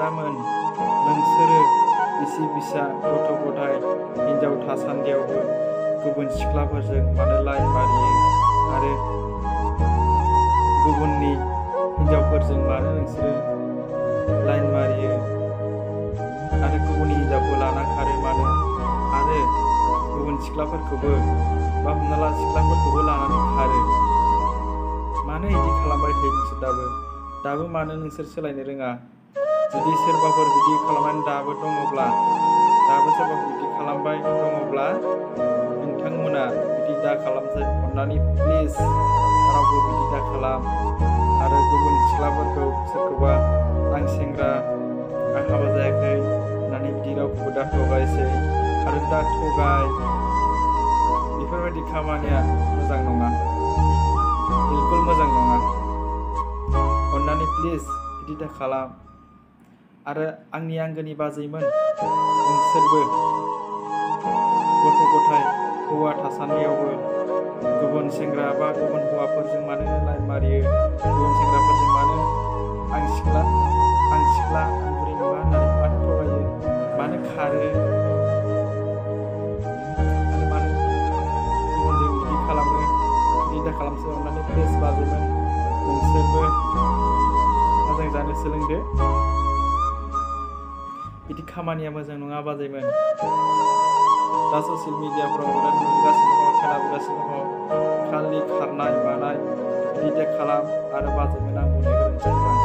सिख्लामोन नोंसोरो बिसि फिसा गथ' गथाय हिनजाव थासान्दियावबो गुबुन सिख्लाफोरजों मानो लाइन मारियो आरो गुबुननि हिनजावफोरजों मानो नोंसोरो लाइन मारियो आरो गुबुननि हिनजावखौ लाना खारो मानो आरो गुबुन सिख्लाफोरखौबो बा हमना ला सिख्लाफोरखौबो लानानै खारो मानो बिदि खालामबाय थायो नोंसोर दाबो मानो नोंसोर सोलायनो रोङा जुदि सोरबाफोर बिदि खालामनानै दाबो सोरबाफोर बिदि खालामबाय दङब्ला नोंथांमोना बिदि दा खालामसै अननानै प्लिज रावबो बिदि दा खालाम आरो गुबुन सिख्लाफोरखौ सोरखौबा आं सेंग्रा आं हाबा जायाखै होननानै बिदि रावखौबो दा थगायसै आरो दा थगाय बेफोरबायदि खामानिया मोजां नङा बिलकुल मोजां नङा अननानै प्लिज बिदि दा खालाम आरो आंनि आंगोनि बाजैमोन नोंसोरबो गथ' गथाय हौवा थासान्दियावबो गुबुन सेंग्रा बा गुबुन हौवाफोरजों मानो लाइन मारियो गुबुन सेंग्राफोरजों मानो आं सिख्ला आं बुरि नङा होननानै मानो थगायो मानो खारो आरो मानो गुबुनजों बिदि खालामो बिदि दा खालामसै अननानै प्लिज बाजैमोन नोंसोरबो मोजां जानो सोलोंदो बिदि खामानिया मोजां नङा बाजैमोन दा ससियेल मिडियाफ्राव बिराद नुगासिनो दङ खोनाबोगासिनो दङ खालि खारनाय मानाय बिदि दा खालाम आरो बाजैमोन आं बुंनो गोरोन्थि जाबाय